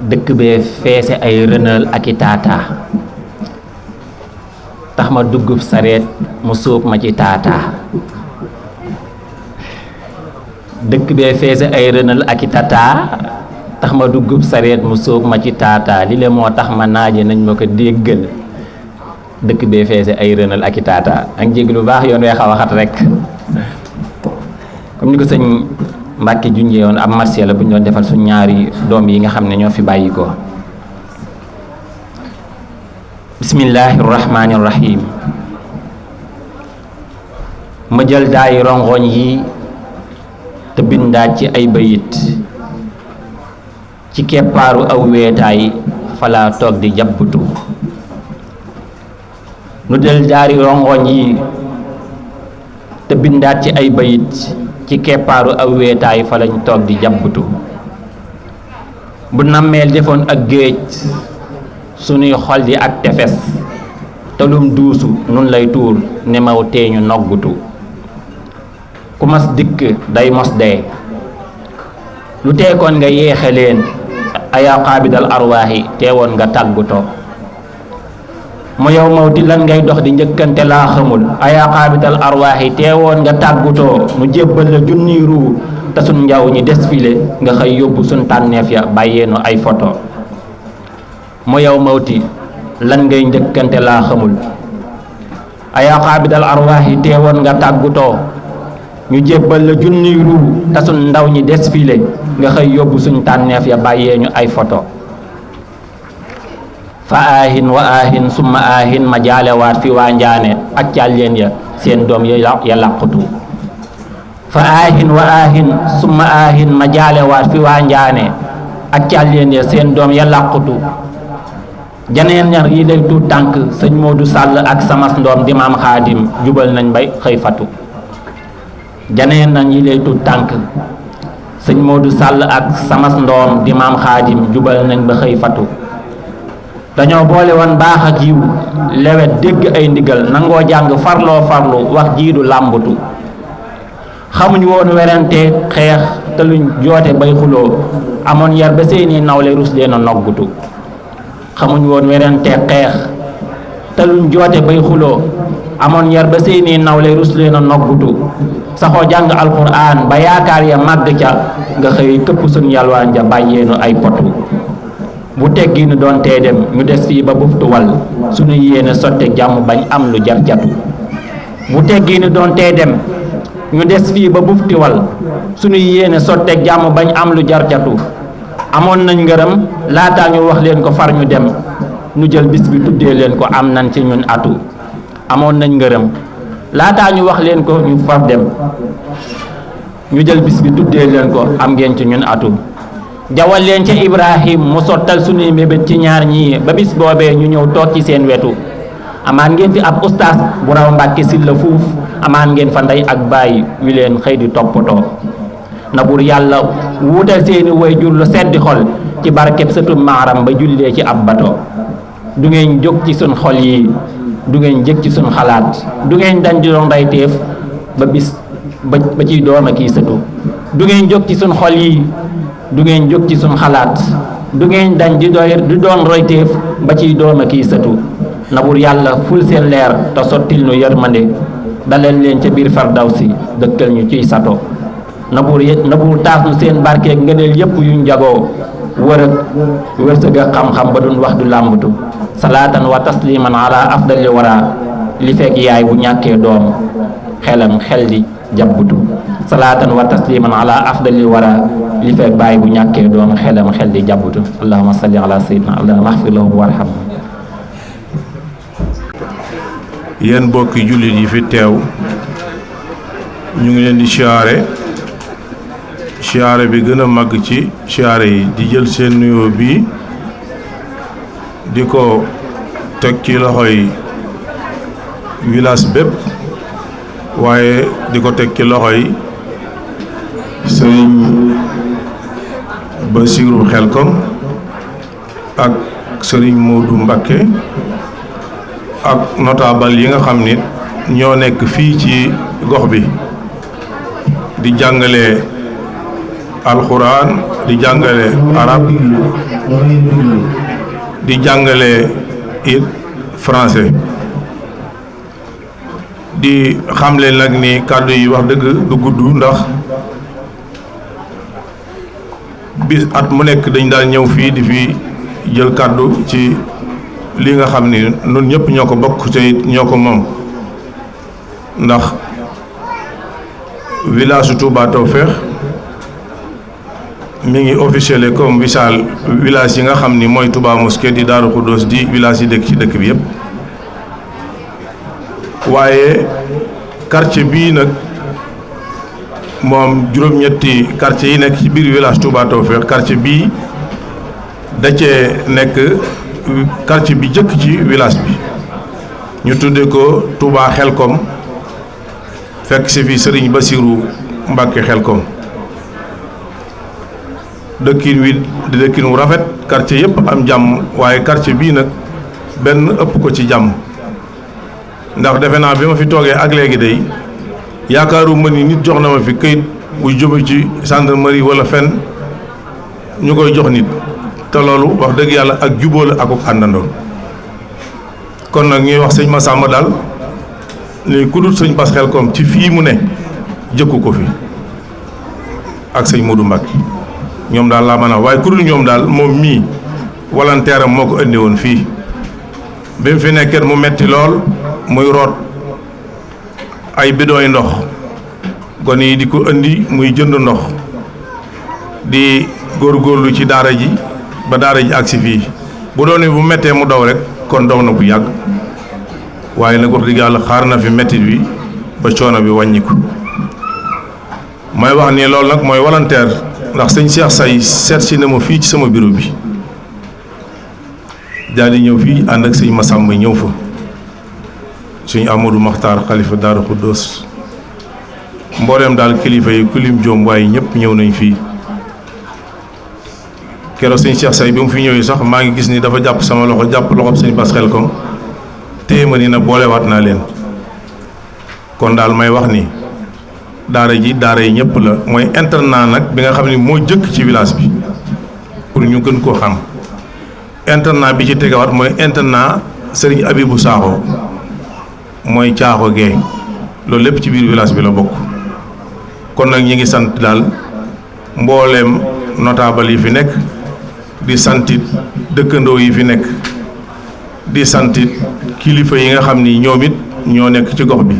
dëkk bee feese ay rënal ak i taataa tax ma duggub sareet mu sóob ma ci taataa dëkk bee feese ay rënal ak i taataa tax ma duggub sareet mu sóob ma ci taataa li le moo tax ma naaje nañ ma ko déggal dëkk bee feese ay rënal ak i taataa ak jégg lu baax yoon wee xaw a xat rek comme ni ko sëñ Mbàkke junjee woon ab marché la bu ñu doon defal suñ ñaari doom yi nga xam ne ñoo fi bàyyi ko bismillahi rahmaani rahim ma jël daayi rongoñ yi te bindaat ci ay bayit ci keppaaru aw weetaay falaa toog di jabbutu nu jël daari rongoñ yi te bindaat ci ay bayit ci keppaaru aw weetaay fa lañ toog di jabbutu bu nammeel defoon ak géej sunuy xol di ak tefes te lum duusu nun lay tuur ne maw teeñu noggutu ku mas dikk day mos dee lu teekoon nga yeexe leen ayaa qaabidal arwaaxi teewoon nga tàggutoo mu yow mawti lan ngay dox di njëkkante laa xamul ayaa xaabital arwaaxi teewoon nga tàggutoo nu jébbal la junniy ruu te sun njaw ñi desfilé nga xëy yóbbu sun tànneef ya bàyyeenu ay photo mu yow mawti lan ngay njëkkante laa xamul ayaa xaabital arwaaxi teewoon nga tàggutoo ñu jébbal la junniy ruu te sun ndaw ñi desfilé nga xëy yóbbu suñ tànneef ya bàyyeenu ay photo fa aahin wa aahin summa aahin ma jaalewaat fi waa njaane ak càlleen ya seen doom ya làqutu fa aahin wa aahin summa aahin ma jaalewaat fi waa njaane ak càlleen ya seen doom ya làqutu janeen ñaar yi lay tuut tànk sëñ Moodu Sàll ak samas ndoom di maam xaadim jubal nañ bay xëy fatu janeen nañ yi lay tuut tànk sëñ Moodu Sàll ak samas ndoom di maam xaadim jubal nañ ba xëy fatu dañoo boole woon baax ak yiw lewet dégg ay ndigal nangoo jàng farloo farlu wax jiidu làmbutu xamuñ woon werante xeex te luñ joote bay xuloo amoon yar ba seeni nawle rus leen a noggutu xamuñ woon werante xeex te luñ joote bay xuloo amoon yar ba seeni nawle rus leen a noggutu saxoo jàng alquran ba yaakaar ya màgg ca nga xëy këpp suñ yalwaan ja bàyyeenu ay potu bu teggi nu doon tee dem ñu des fii ba buftu wal suñu yéene sotte jàmm bañ am lu jar jatu bu teggi nu doon tee dem ñu des fii ba bufti wal suñu yéene sotte jàmm bañ am lu jar jatu amoon nañ ngërëm laataa ñu wax leen ko far ñu dem ñu jël bis bi tuddee leen ko am nañ ci ñun atu amoon nañ ngërëm laataa ñu wax leen ko ñu far dem ñu jël bis bi tuddee leen ko am ngeen ci ñun atu jawal leen ca Ibrahim mu sottal suñuy mébét ci ñaar ñii ba bis boobee ñu ñëw toog ci seen wetu amaan ngeen fi ab ustaas bu raw Mbàkke Sylla fuuf amaan ngeen fa ndey ak baay yu leen xëy di toppatoo na bur yàlla wuutal seeni way jur lu seddi xol ci barkeb sëtu maaram ba jullee ci ab bato du ngeen jóg ci suñ xol yi du ngeen jëg ci suñ xalaat du ngeen dañ di doon ndeyteef ba bis ba ciy doom a kii sëtu du ngeen jóg ci suñ xol yi du ngeen jóg ci suñ xalaat du ngeen dañ di doon royteef ba ciy doom a kii sëtu na bur yàlla ful seen leer te sottil nu yërmande dalal leen ca biir Firdawsi dëkkal ñu ciy sato na buur taas nu seen barkeeg ngëneel yépp yuñ jagoo wër ak wërsëg ak xam-xam ba duñ wax du làmbatu salaatan wa tasliman ala afdali wara li fekk yaay bu ñàkkee doom xelam xel di jabbutu salaatan wa tasliman ala afdali wara li fekk baay bu ñàkkee doom xelam xel di jabbutu allahumma salli ala sayyidina allahumma axfir lahum warhamhum. yéen bokki jullit yi fi teew ñu ngi leen di siyaare bi gën a màgg ci siyaare yi di jël seen nuyoo bii di ko teg ci loxoy village bépp waaye di ko teg ci loxoy sëriñ Basiiru Xelkom ak sëriñ Moodu Mbakke ak notable yi nga xam ni ñoo nekk fii ci gox bi di jàngale alxuraan di jàngale arab di jàngale it français di xamle nag ni kàddu yi wax dëgg du gudd ndax bis at mu nekk dañ daan ñëw fii di fi jël kàddu ci li nga xam ni nun ñëpp ñoo ko bokk te it ñoo ko moom ndax village Touba Tawfekh mi ngi officiel comme wisaal village yi nga xam ni mooy Touba Mosquée di Daaru Xuddoos di village yi dëkk ci dëkk bi yëpp waaye quartier bii nag moom juróom-ñetti quartier yi nekk ci biir village Touba Tawfekh quartier bii da cee nekk quartier bi jëkk ci village bi ñu tudde ko Touba Xelkom fekk si fi Sëriñ Basiru Mbàkke Xelkom dëkkin wi di dëkkin wu rafet quartier yëpp am jàmm waaye quartier bii nag benn ëpp ko ci jàmm ndax defe naa bi ma fi toogee ak léegi day yaakaaru ma ni nit jox na ma fi këyit bu jóge ci gendarmerie wala fenn ñu koy jox nit te loolu wax dëgg yàlla ak jubóo la ak àndandoo kon nag ñuy wax sëñ Massamba daal ni ku dul sëñ Bass Xelkom ci fii mu ne jëkku ko fi ak sëñ Modou Mbacke ñoom daal laa mën a waaye ku dul ñoom daal moom mii volontaire am moo ko indi woon fii bi mu fi nekkee mu metti lool muy root ay bidon yi ndox gone yi di ko indi muy jënd ndox di góorgóorlu ci daara ji ba daara ji agsi fii bu doon bu mettee mu daw rek kon daw na bu yàgg waaye nag wax dëgg yàlla xaar na fi mettit bi ba coono bi wàññiku may wax ni loolu nag mooy volontaire ndax sëñ Cheikh Say seet si na ma fii ci sama bureau bi daal di ñëw fii ànd ak sëñ Massamba ñëw fa suñu Amadou Makhtar xalifa Daaru Xuddoos mbooleem daal kilifa yi kulim joom waaye ñëpp ñëw nañ fii keroog sëñ Cheikh Say bi mu fi ñëwee sax maa ngi gis ni dafa jàpp sama loxo jàpp loxob sëñ Bass Xelkom téye ma ni na boolewaat naa leen kon daal may wax ni daara ji daara yi ñëpp la mooy internat nag bi nga xam ne moo jëkk ci village bi pour ñu gën koo xam internat bi ci tegawaat mooy internat Serigne Abibou Sakho mooy caaxo gee loolu lépp ci biir village bi la bokk kon nag ñi ngi sant daal mbooleem notable yi fi nekk di santit dëkkandoo yi fi nekk di santit kilifa yi nga xam ni ñoom it ñoo nekk ci gox bi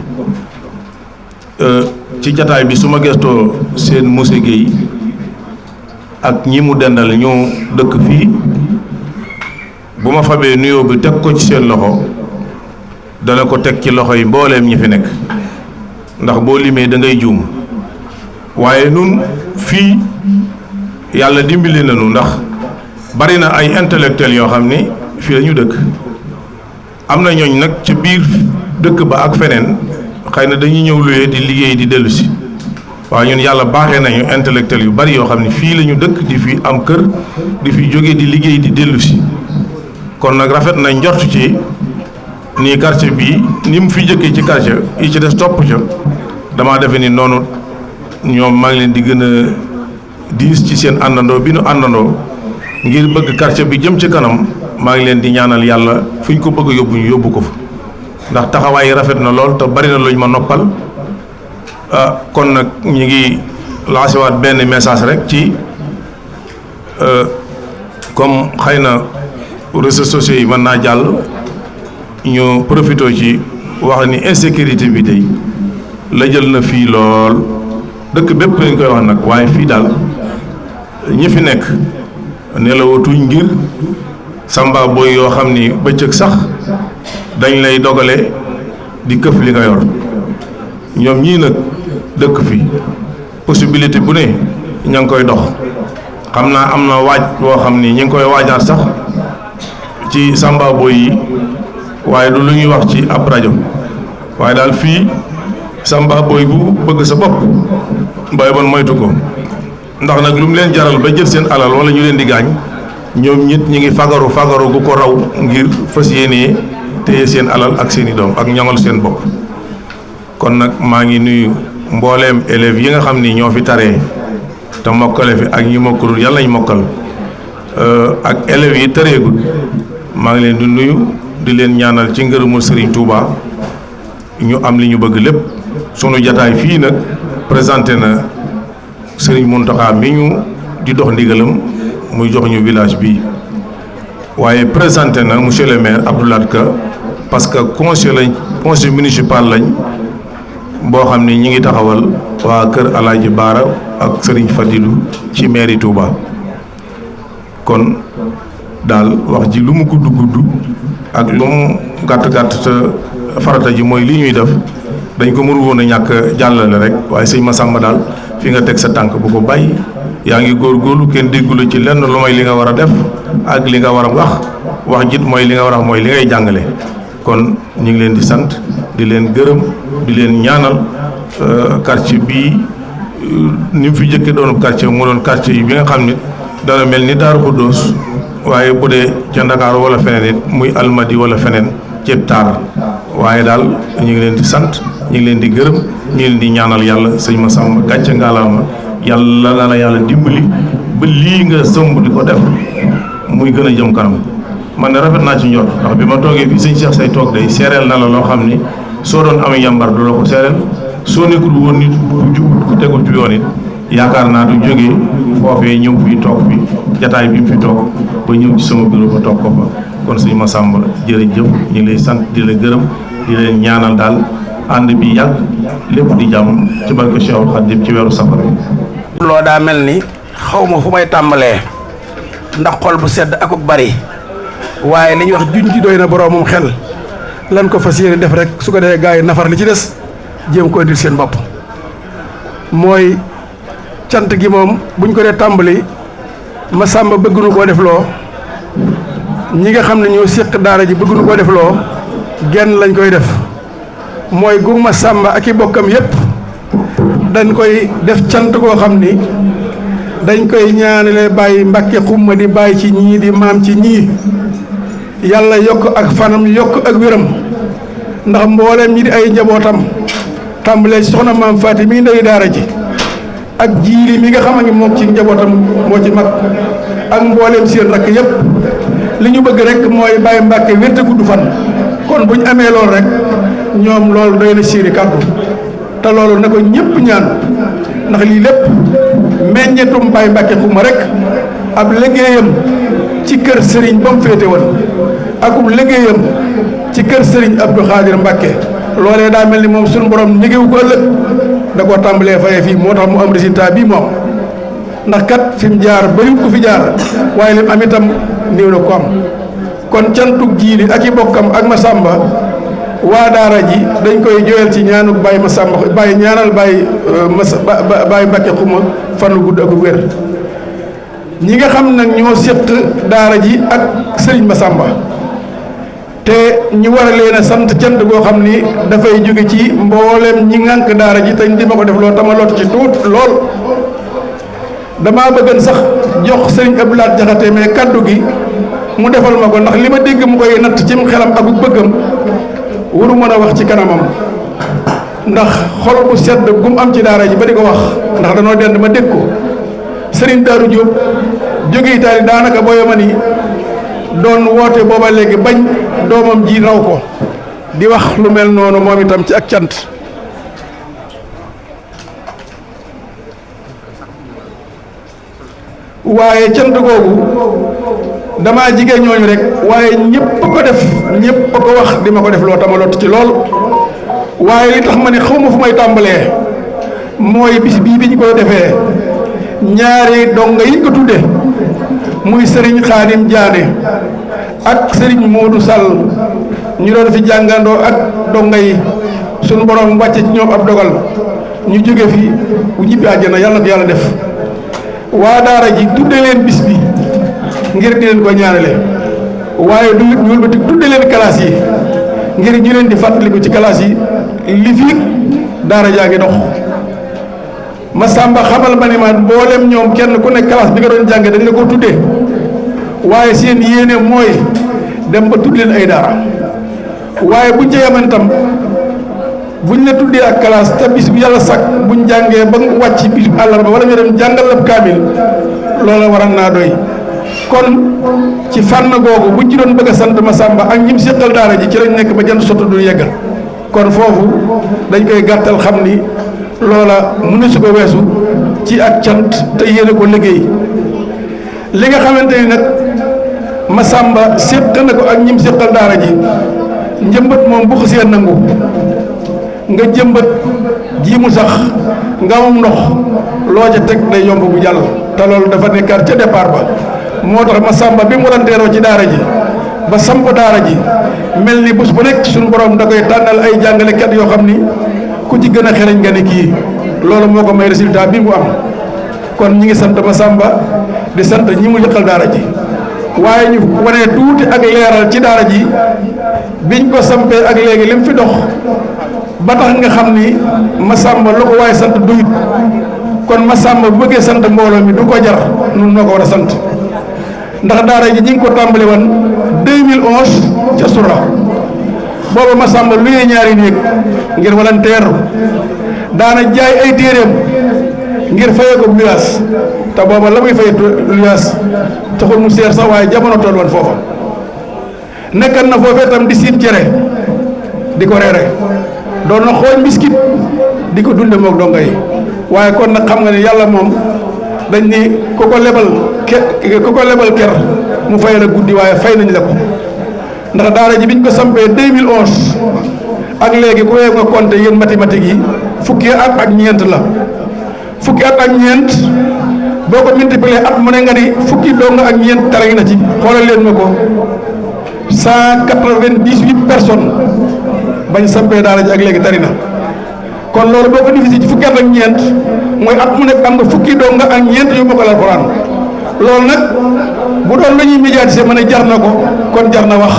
ci jataay bi su ma gestoo seen monsieur Guèye ak ñi mu dendal ñu dëkk fii bu ma fabee nuyoo bi teg ko ci seen loxo dana ko teg ci loxo yi mbooleem ñi fi nekk ndax boo limee da ngay juum waaye nun fii yàlla dimbali nañu ndax bari na ay intellectuels yoo xam ni fii la ñu dëkk am na ñooñ nag ci biir dëkk ba ak feneen xëy na dañuy ñëw luyee di liggéey di dellu si waaye ñun yàlla baaxee nañu intellectuels yu bari yoo xam ne fii la ñu dëkk di fi am kër di fi jóge di liggéey di dellu si kon nag rafet na njort ci nii quartier bii ni mu fi jëkkee ci quartier yi ci des topp ca damaa defe ni noonu ñoom maa ngi leen di gën a diis ci seen àndandoo bi nu àndandoo ngir bëgg quartier bi jëm ci kanam maa ngi leen di ñaanal yàlla fu ñu ko bëgg a yóbbu ñu yóbbu ko fa ndax taxawaay yi rafet na lool te bari na luñ ma noppal kon nag ñu ngi lancé waat benn message rek ci comme xëy na réseaux sociaux yi mën naa jàll ñu profité ci wax ni insécurité bi day la jël na fii lool dëkk bépp lañ koy wax nag waaye fii daal ñi fi nekk nelawatuñ ngir samba boy yoo xam ni bëccëg sax dañ lay dogale di këf li nga yor ñoom ñii nag dëkk fi possibilité bu ne ña ngi koy dox xam naa am na waaj boo xam ni ñi ngi koy waajaat sax ci samba boy yi waaye du lu ñuy wax ci ab rajo waaye daal fii samba boy bu bëgg sa bopp mbay bon moytu ko ndax nag lu mu leen jaral ba jël seen alal wala ñu leen di gaañ ñoom ñit ñi ngi fagaru gu ko raw ngir fas yéenee téye seen alal ak seeni doom ak ñoŋal seen bopp kon nag maa ngi nuyu mbooleem élèves yi nga xam ni ñoo fi taree te mokkale fi ak ñi mokkalul yàlla nañ mokkal ak élèves yi tëreegul maa ngi leen di nuyu di leen ñaanal ci ngërëmul Serigne Touba ñu am li ñu bëgg lépp. sunu jataay fii nag présenté na Serigne Mountakha mi ñu di dox ndigalam muy jox ñu village bi waaye présenté na monsieur le maire Abdoulaye Ka parce que conseil municipal lañ boo xam ne ñi ngi taxawal waa kër Alaaji Baara ak Serigne Fadilou ci mairie Touba kon daal wax ji lu mu gudd ak lu mu gàtt te farata ji mooy li ñuy def dañ ko mënu woon a ñàkk jàllale rek waaye sëñ Massamba daal fi nga teg sa tànk bu ko bàyyi yaa ngi góorgóorlu kenn déggula ci lenn lu may li nga war a def ak li nga war a wax jit mooy li nga war a wax mooy li ngay jàngale kon ñu ngi leen di sant di leen gërëm di leen ñaanal quartier bii ni mu fi jëkke doon quartier mu doon quartier yi bi nga xam ne dana mel ni Daaru Xuddoos waaye bu dee ca Ndakaaru wala feneen it muy Almadi wala feneen ceeb taar waaye daal ñu ngi leen di sant ñu ngi leen di gërëm ñu ngi leen di ñaanal yàlla sëñ Massamba gàcce ngaalaama yàlla na la yàlla dimbali ba lii nga sëmb di ko def muy gën a jëm kanam man ne rafet naa ci njort ndax bi ma toogee fii sëñ Cheikh say toog day seereel na la loo xam ni soo doon amee yàmbar du la ko seereel soo nekkul woon nit bu jubut ku tegul ci yoon it yaakaar naa du jógee foofee ñëw fii toog fi jataay bi mu fi toog ba ñëw ci sama bureau ba toog ko fa kon sëñ Massamba jërëjëf ñu ngi lay sant di la gërëm di leen ñaanal daal ànd bi yàgg lépp di jàmm ci barke Cheikhul Khadim ci weeru safar bi. loo daa mel ni xaw ma fu may tàmbalee ndax xol bu sedd akuk bari waaye li ñuy wax juñ ji doy na boroomum xel lan ko fas yéene def rek su ko defee gaa yi nafar li ci des jéem ko indil seen bopp mooy cant gi moom buñ ko dee tàmbali Massamba bëgg nu koo def loo ñi nga xam ne ñoo séq daara ji bëgg nu koo def loo genn lañ koy def mooy gu Massamba ak i bokkam yépp dañ koy def cant koo xam ni dañ koy ñaanale bàyyi Mbàkke xumma di bàyyi ci ñii di maam ci ñii yàlla yokk ak fanam yokk ak wéram ndax mbooleem ñi di ay njabootam tàmbalee soxna maam Faati mi ndeyu daara ji ak jiili mi nga xam ne moom ci njabootam moo ci mag ak mbooleem seen rakk yépp li ñu bëgg rek mooy bàyyi Mbàkke wérte gudd fan kon bu ñu amee loolu rek ñoom loolu doy na seeni kàddu te loolu na ko ñëpp ñaan ndax lii lépp meññetum bàyyi Mbàkke xuma rek ab liggéeyam ci kër Serigne ba mu féete woon akub liggéeyam ci kër Serigne Abdou Khadir Mbàkke loolee daa mel ni moom suñu borom ñegewu ko ëllëg da koo tàmbalee fayee fii moo tax mu am résultat bii moom ndax kat fi mu jaar bariwul ko fi jaar waaye lim am itam néew na ko am kon cantug jiili ak i bokkam ak Massamba waa daara ji dañ koy joyal ci ñaanu Baye Massamba Baye ñaanal Baye Mbàkke xuma fanu gudd ak wér ñi nga xam nag ñoo séq daara ji ak Serigne Massamba te ñu war a leen a sant cant goo xam ni dafay jóge ci mboolem ñi ŋànk daara ji te di ma ko def loolu tama lot ci tuut lool damaa bëggan sax jox Serigne Abdoulaye Jaxate mais kaddu gi mu defal ma ko ndax li ma dégg mu koy natt cim xelam ak bëggam waru mën a wax ci kanamam ndax xol bu sedd gum am ci daara ji ba di ko wax ndax danoo dend ma dégg ko Serigne Darou Diop jóge Italie daanaka booyo ma ni doon woote booba léegi bañ doomam ji raw ko di wax lu mel noonu moom itam ci ak cant waaye cant googu damaa jigéen ñooñu rek waaye ñëpp ko def ñëpp ko wax di ma ko def loo tamalot ci lool waaye li tax ma ne xaw ma fu may tàmbalee mooy bis bii bi ñu koy defee ñaari donga yi ko tudde muy Serigne Khadim Diané ak Serigne Modou Sall ñu doon fi jàngandoo ak donga yi suñu borom wàcce ci ñoom ab dogal ñu jóge fi bu ñibbi àjjana yàlla na ko yàlla def waa daara ji tudde leen bis bi ngir di leen ko ñaanale waaye du ñu wëlbati tudde leen classe yi ngir ñu leen di fàttaliku ci classe yi li fi daara jaa ngi dox Massamba xamal ma ne ma mboolem ñoom kenn ku nekk classe bi nga doon jànge dañ la ko tuddee waaye seen yéene mooy dem ba tudd leen ay daara waaye buñ ca yeman tam buñ la tuddee ak classe te bis bu yàlla sàkk buñ jàngee ba wàcc bisu àllarba wala nga dem jàngal la kaamil loola waral naa doy kon ci fànn googu buñ ci doon bëgg a sant Massamba ak ñim séqal daara ji ci lañ nekk ba jant sotti du yeggal kon foofu dañ koy gàttal xam ni loola mënu su ko weesu ci ak cant te yéene ko liggéey li nga xamante ni nag Massamba séq na ko ak ñim séqal daara ji njëmbat moom bu xasee nangu nga jëmbat ji mu sax nga am ndox loo ca teg day yomb bu jàll te loolu dafa nekkaat ca départ ba moo tax Massamba bi mu waranteeroo ci daara ji ba samp daara ji mel ni bés bu nekk suñu borom da koy tànnal ay jàngalekat yoo xam ni ku ci gën a xereñ nga ne kii loolu moo ko may résultat bi mu am kon ñi ngi sant Massamba di sant ñi mu yëkkal daara ji waaye ñu wane tuuti ak leeral ci daara ji biñ ko sampee ak léegi lim fi dox ba tax nga xam ni Massamba lu ko waaye sant duyut kon Massamba bu bëggee sant mbooloo mi du ko jar nun noo ko war a sant ndax daara ji ñi ngi ko tàmbali woon 2011 ca Sura booba Massamba luyee ñaari néeg ngir volontaire daana jaay ay téeréem ngir fayee ko luyaas te booba la muy fay luyaas taxul mu seer sax waaye jamono toll woon foofa nekkan na foofee tam di siit cere di ko reere doon na xooñ biskit di ko dunde moog donga yi waaye kon nag xam nga ne yàlla moom dañ ni ku ko lebal ker mu fay la guddi waaye fay nañ la ko ndax daara ji biñ ko sampee 2011 ak léegi ku wee nga compté yéen mathématiques yi fukki at ak ñeent la fukki at ak ñeent boo ko multiplier at mu ne nga ni fukki dong ak ñeent tare na ci xoolal leen ma ko 198 personnes bañ sampee daara ji ak léegi tari na kon loolu boo ko divisé ci fukki at ak ñeent mooy at mu nekk am nga fukki dong ak ñeent yu bokkal alxuraan loolu nag bu doon la ñuy médiatiser ma ne jar na ko kon jar na wax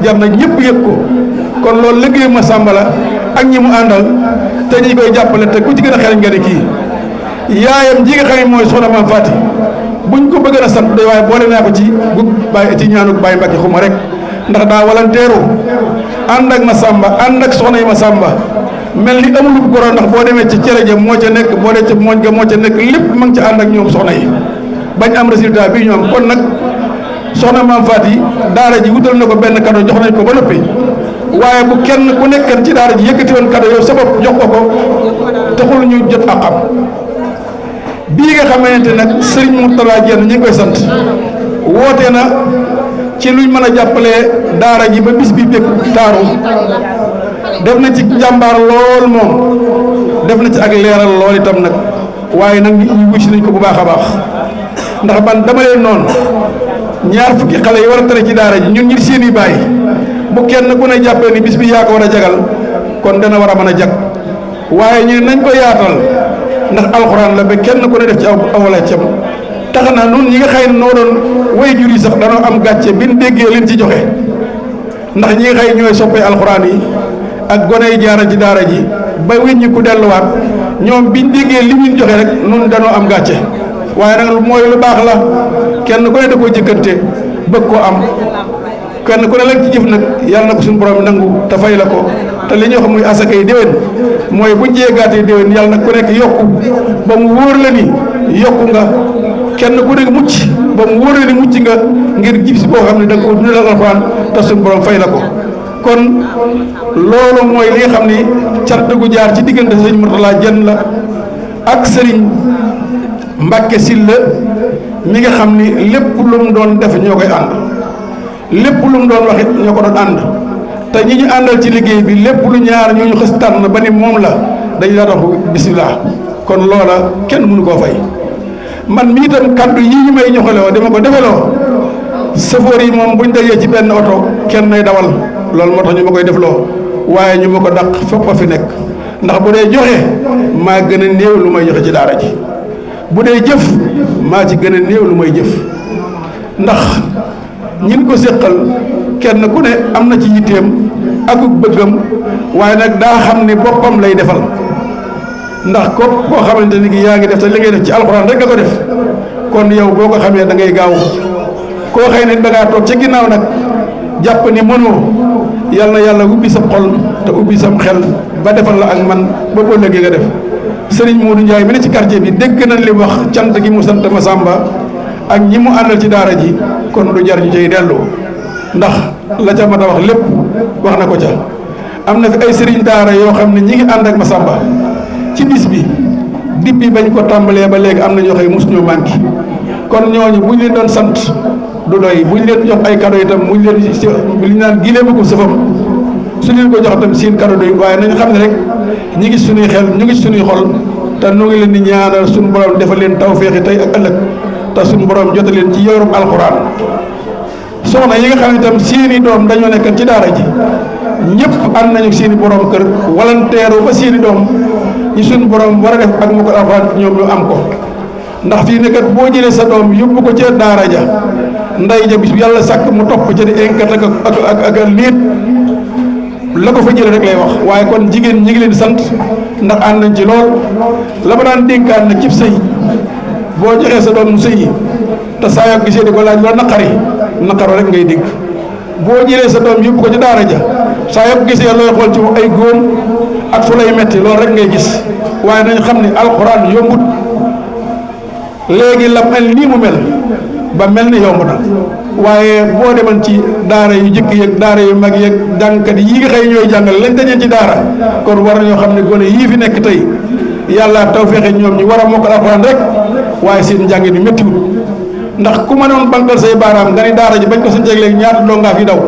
jar na ñëpp yëg ko kon loolu liggéeyu Massamba la ak ñi mu àndal te ñi koy jàppale te ku ci gën a xereñ nga ne kii yaayam ji nga xam ne mooy soxna Maam Faati buñ ko bëgg a sant day waaye boole naa ko ci gug bàyyi ci ñaanu Baye Mbacke xuma rek ndax daa walanteeru ànd ak Massamba ànd ak soxna yi Massamba mel ni amul goro ndax boo demee ci cere ja moo ca nekk boo dee ca mooñ ga moo ca nekk lépp ma ngi ca ànd ak ñoom soxna yi bañ am résultat bii ñoom kon nag soxna Maam Faati daara ji wutal na ko benn cadeau jox nañ ko ba noppi waaye bu kenn ku nekkan ci daara ji yëkkati woon cadeau yow sa bopp jox ko taxul ñu jot ak xam bii nga xamante nag Serigne Mourtala Diène ñi ngi koy sant woote na ci luñ mën a jàppalee daara ji ba bis bi bég taaru def na ci njàmbaar lool moom def na ci ak leeral lool itam nag waaye nag ñu wuy si nañ ko bu baax a baax ndax man dama leen noonu ñaar fukki xale yi war a tere ci daara ji ñun ñi seen i bàyyi bu kenn ku ne jàppee ni bis bi yaa ko war a jagal kon dana war a mën a jag waaye ñu nañ ko yaatal ndax alxuraan la ba kenn ku ne def ci awala cam tax na nun ñi nga xëy noo doon way jur yi sax danoo am gàcce bi ñu déggee leen ci joxe ndax ñi nga xëy ñooy soppee alxuraan yi ak gone yi jaara ci daara ji ba weññi ku delluwaat ñoom biñ déggee li ñu joxe rek nun danoo am gàcce waaye nag mooy lu baax la kenn ku ne da koo jëkkante bëgg koo am kenn ku ne lañ ci jëf nag yàlla na ko suñu borom nangu te fay la ko te li ñuy wax muy asaka yi déwén mooy buñ jéegaatee déwén yàlla na ku nekk yokku ba mu wóor la ni yokku nga kenn ku nekk mucc ba mu wóor la ni mucc nga ngir jib si boo xam ne da nga ko dundal alxuraan te suñu borom fay la ko kon loolu mooy li nga xam ni cant gu jaar ci diggante sëñ Mourtala Diène la ak sëriñ Mbacke Sylla mi nga xam ni lépp lu mu doon def ñoo koy ànd lépp lu mu doon wax it ñoo ko doon ànd te ñi ñu àndal ci liggéey bi lépp lu ñaar ñoo ñu xës tànn ba ni moom la dañu daa dox bisimilah kon loola kenn mënu koo fay man mi itam kaddu yii ñu may ñoxaloo dama ko defaloo safoor yi moom buñ dajee ci benn oto kenn nay dawal loolu moo tax ñu ma koy defloo waaye ñu ma ko dàq fépp a fi nekk ndax bu dee joxe maa gën a néew lu may joxe ci daara ji bu dee jëf maa ci gën a néew lu may jëf ndax ñin ko séqal kenn ku ne am na ci yitteem akuk bëggam waaye nag daa xam ne boppam lay defal ndax ko koo xamante ni ki yaa ngi def te li ngay def ci alxuraan rek nga ko def kon yow boo ko xamee da ngay gaaw koo xëy ne da ngaa toog ca ginnaaw nag jàpp ni mënoo yal na yàlla ubbi sa xol te ubbi sam xel ba defal la ak man ba boo léegi nga def Serigne Modou Ndiaye mi ne ci quartier bi dégg nañ li wax cant gi mu sant Massamba ak ñi mu àndal ci daara ji kon du jar ñu cay dellu ndax la ca mat a wax lépp wax na ko ca. am na fi ay Serigne daara yoo xam ne ñi ngi ànd ak Massamba ci bis bi dippi bañ ko tàmbalee ba léegi am na ñoo xëy mosu ñoo manqué kon ñooñu buñ leen doon sant du doy buñ leen jox ay cadeau itam buñ leen li ñu naan gileema ko sëfam su leen ko jox itam seen cadeau doy waaye nañ xam ne rek ñi ngi suñuy xel ñu ngi suñuy xol te nu ngi leen di ñaanal suñu borom defal leen tawféexi tey ak ëllëg te suñu borom jote leen ci yorum alxuraan soxna yi nga xam ne itam seeni doom dañoo nekkan ci daara ji ñëpp ànd nañu seeni borom kër walanteeru ba seeni doom ñi suñu borom war a def ak mu ko alxuraan ñoom ñu am ko ndax fii ne kat boo jëlee sa doom yóbbu ko ca daara ja nday ja bis yàlla sàkk mu topp ca di enquête ak liit la ko fa jëlee rek lay wax waaye kon jigéen ñi ngi leen di sant ndax ànd nañ ci lool la ma daan dénkaan nag cib sëy boo joxee sa doom mu sëy te saa yoo gisee di ko laaj loolu naqaro rek ngay dégg boo jëlee sa doom yóbbu ko ci daara ja saa yoo gisee looy xool ci ay góom ak fu lay metti loolu rek ngay gis waaye nañ xam ne alxuraan yombut léegi la mel nii mu mel ba mel ni yomb na waaye boo demoon ci daara yu jëkk yeeg daara yu mag yeeg jàngkat yi nga xëy ñooy jàngale lañ dañeen ci daara kon war nañoo xam ne gone yii fi nekk tey yàlla taw feexe ñoom ñu war a mokkal alxuraan rek waaye seen njàng mi méttiwul ndax ku ma doon bankal say baaraam nga ni daara ji bañ ko sa jeeg léegi ñaata dongaa fi daw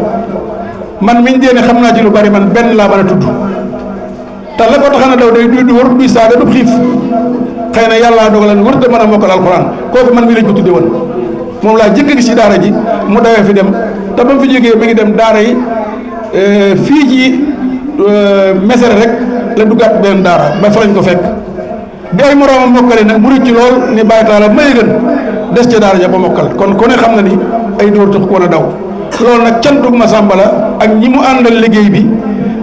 man miñ dee ne xam naa ci lu bari man benn laa mën a tudd te la ko tax na daw day du war duy saaga du xiif xëy na yàlla dogalan warut a mën a mokkal alxuraan kooku man mii lañ ko tudde woon moom laa jëkk gis ci daara ji mu dawee fi dem te ba mu fi jógee mi ngi dem daara yi fii ci mesere rek la duggaat benn daara ba fa lañ ko fekk bi ay moroomam mokkale nag mu rëcc lool ni bàyyi taala may gën des ca daara ja ba mokkal kon ku ne xam na ni ay dóor tax ko a daw loolu nag cantug Massamba la ak ñi mu àndal liggéey bi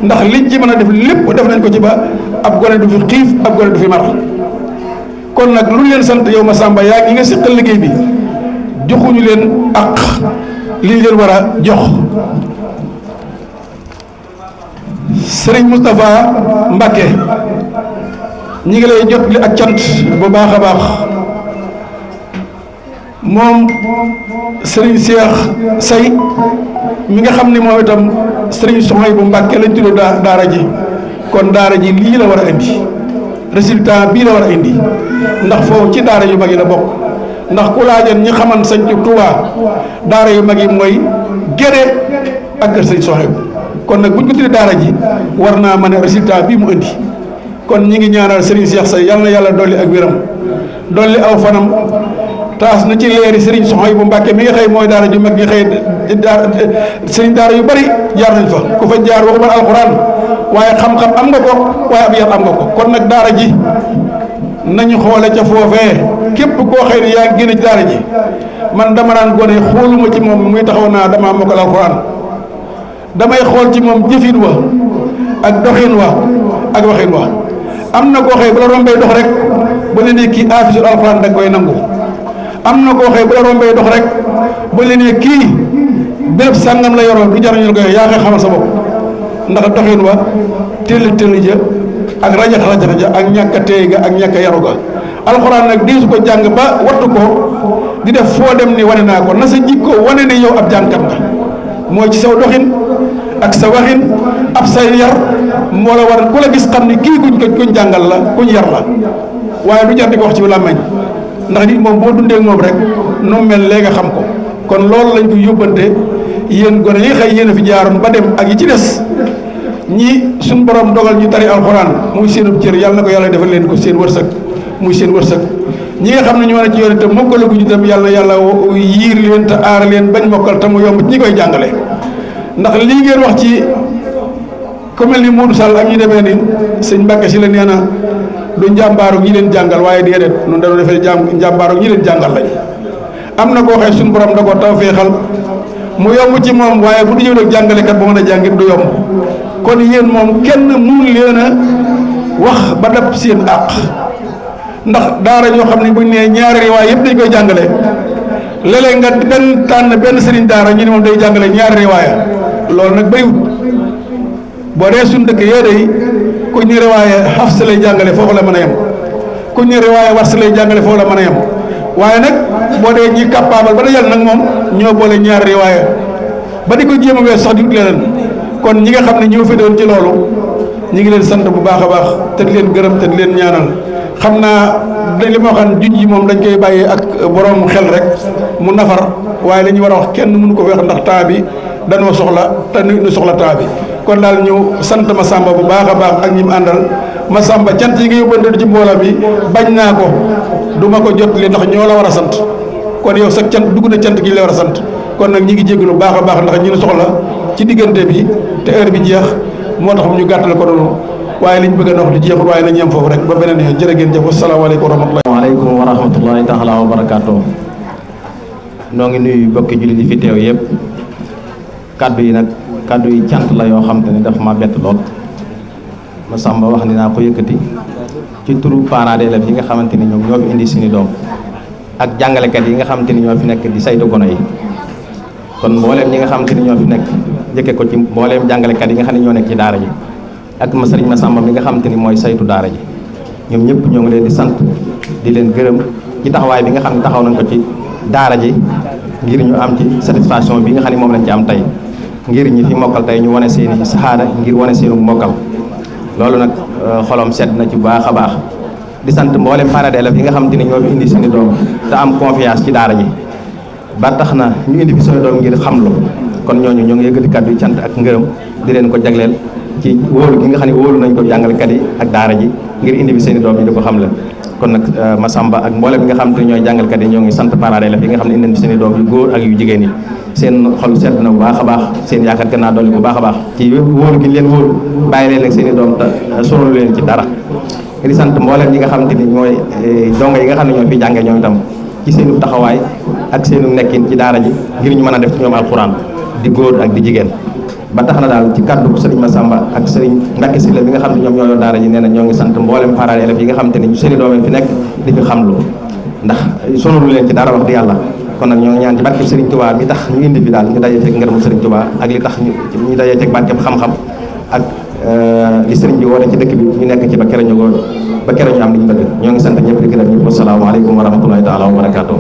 ndax liñ ci mën a def lépp def nañ ko ci ba ab gone du fi xiif ab gone du fi mar kon nag lu leen sant yow Massamba yaa ngi nga siqal liggéey bi joxuñu leen ak li leen war a jox Serigne Moustapha Mbacké ñi ngi lay jot li ak cant bu baax a baax moom Serigne Cheikh Say mi nga xam ne moom itam Serigne Souhaïbou Mbacké lañ tudd daara ji kon daara ji lii la war a indi résultat bii la war a indi ndax foofu ci daara yu mag yi la bokk ndax ku laajan ñi xaman sañ ci Touba daara yu mag yi mooy Guédé ak kër Serigne Souhaïbou kon nag buñ ko tuddee daara ji war naa mën a résultat bii mu indi kon ñi ngi ñaanal Serigne Cheikh Say yal na yàlla dolli ak wéram dolli aw fanam taas na ci leeri Serigne Souhaïbou Mbacké mi nga xëy mooy daara ju mag gi xëy Serigne daara yu bari jaar nañ fa ku fa jaar waxuma alxuraan waaye xam-xam am nga ko waaye ab yar am nga ko kon nag daara ji nañu xoole ca foofee képp koo xëy ne yaa ngi génn ci daara ji man dama naan gone xooluma ci moom muy taxaw naa damaa mokkal alxuraan damay xool ci moom jëfin wa ak doxin wa ak waxin wa am na koo xëy bu la rombee dox rek ba ne ne kii aafisul alxuraan da nga koy nangu am na koo xëy bu la rombee dox rek ba ne ne kii béréb sàngam la yoroo du jar ñu koy yaa koy xamal sa bopp ndax doxin wa tëll ja ak rajax ja ak ñàkk a teey ga ak ñàkk a yaru ga alxuraan nag diisu ko jàng ba wattu ko di def foo dem ni wane naa ko na sa jikko wane ne yow ab jàngkat nga mooy ci saw doxin ak sa waxin ab sa yar moo la war ku la gis xam ni kii kuñ jàngal la kuñ yar la waaye du jar di ko wax ci làmmiñ ndax nit moom boo dundee moom rek nu mel léegi nga xam ko kon loolu lañ ko yóbbante yéen gone yi xëy yéen a fi jaaroon ba dem ak yi ci des ñi suñ borom dogal ñu tari alxuraan muy seenub cër yàlla na ko yàlla defal leen ko seen wërsëg muy seen wërsëg ñi nga xam ne ñu war a ci yoon itam mokkalaguñu itam yàlla na yàlla yiir leen te aar leen bañ mokkal te mu yomb ci ñi koy jàngale ndax lii ngeen wax ci ku mel ni Modou Sall ak ñi demee ni sëñ Mbacké si la nee na du njàmbaaru ñi leen jàngal waaye déedéet ñun dañoo defee njàmbaaru ñi leen jàngal lañ am na koo xëy suñu borom da ko taw feexal mu yomb ci moom waaye bu du ñëw nag jàngalekat bu mën a jàngit du yomb kon yéen moom kenn mun leen a wax ba dab seen àq ndax daara ñoo xam ne buñ nee ñaari riwaay yëpp dañ koy jàngale léeg-léeg nga benn tànn benn sëriñ daara ñu ne moom day jàngale ñaari riwaaya loolu nag bëriwut boo dee suñ dëkk yee day ku ñu riwaaye Hafs lay jàngale foofu la mën a yem ku ñu riwaaye Warsh lay jàngale foofu la mën a yem waaye nag boo dee ñi capable ba dajal nag moom ñoo boole ñaar riwaaye ba di ko jéem a wees sax di ut leneen kon ñi nga xam ne ñoo fi doon ci loolu ñi ngi leen sant bu baax a baax te di leen gërëm te di leen ñaanal xam naa li ma waxoon junj yi moom dañ koy bàyyee ak borom xel rek mu nafar waaye li ñu war a wax kenn mënu ko fi wax ndax temps bi dañoo soxla te nu soxla temps bi kon daal ñu sant Massamba bu baax a baax ak ñi mu àndal Massamba cant yi nga yóbbante ci mbooloo bi bañ naa ko du ma ko jot li ndax ñoo la war a sant kon yow sax cant dugg na cant gi la war a sant kon nag ñi ngi jégg lu baax a baax ndax ñu soxla ci diggante bi te heure bi jeex moo tax ñu gàttal ko noonu waaye liñ bëgg a wax di jeexul waaye nañ yem foofu rek ba beneen yoon jërë ngeen jëf wasalaamaaleykum wa rahmatullahi waaleykum wa rahmatullahi taala wa barakaatu. noo ngi nuyu bokki jullit yi fi teew yëpp kaddu yi nag kaddu yi cant la yoo xam te ne daf ma bett lool Massamba wax ni naa ko yëkkati ci turu parents d'élèves yi nga xamante ni ñoom ñoo fi indi seeni doom ak jàngalekat yi nga xamante ni ñoo fi nekk di saytu gone yi kon mbooleem ñi nga xamante ni ñoo fi nekk jëkke ko ci mbooleem jàngalekat yi nga xam ne ñoo nekk ci daara ji ak sëriñ Massamba mi nga xamante ni mooy saytu daara ji ñoom ñëpp ñoo ngi leen di sant di leen gërëm ci taxawaay bi nga xam ne taxaw nañ ko ci daara ji ngir ñu am ci satisfaction bi nga xam ne moom lañ ci am tey ngir ñi fi mokkal tey ñu wane seeni saxaada ngir wane seenu mokkal loolu nag xolom sedd na ci bu baax a baax di sant mboolem parents d'élèves yi nga xamante ni ñoo fi indi seeni doom te am confiance ci daara ji ba tax na ñu indi fi seeni doom ngir xamlu kon ñooñu ñoo ngi yëkkati kàddu yu cant ak ngërëm di leen ko jagleel ci wóolu gi nga xam ne wóolu nañ ko jàngalekat yi ak daara ji ngir indi fi seeni doom yi di ko xamle kon nag Massamba ak mboolem bi nga xam te ñooy jàngalekat yi ñoo ngi sant parents d'élèves yi nga xam ne indi nañ fi seeni doom yu góor ak yu jigéen yi seen xol sedd na bu baax a baax seen yaakaar gën naa dolli bu baax a baax ci wóolu gi ñu leen wóolu bàyyi leen ak seeni doom te sonal leen ci dara di sant mboolem yi nga xam te ni mooy dongo yi nga xam ne ñoo fi jàngee ñoom itam ci seenu taxawaay ak seenu nekkin ci daara ji ngir ñu mën a def ci ñoom alxuraan di góor ak di jigéen ba tax na daal ci kàddu sëriñ Massamba ak sëriñ Mbacke Sylla bi nga xam ne ñoom ñoo yor daara ji nee na ñoo ngi sant mboolem parents d'élèves yi nga xam te ni seeni doom fi nekk di fi xamlu ndax sonalu leen ci dara wax di yàlla kon nag ñoo ngi ñaan ci barkeb sëriñ Touba mi tax ñu indi fi daal ñu dajee ceeg ngërëmu sëriñ Touba ak li tax ñu dajee ceeg barkeb xam-xam ak li sëriñ bi woote ci dëkk bi ñu nekk ci ba kere ñu am li ñu bëgg ñoo ngi sant ñëpp di gërëm ñëpp wasalaamaaleykum wa rahmatullahi taala wa barakaatu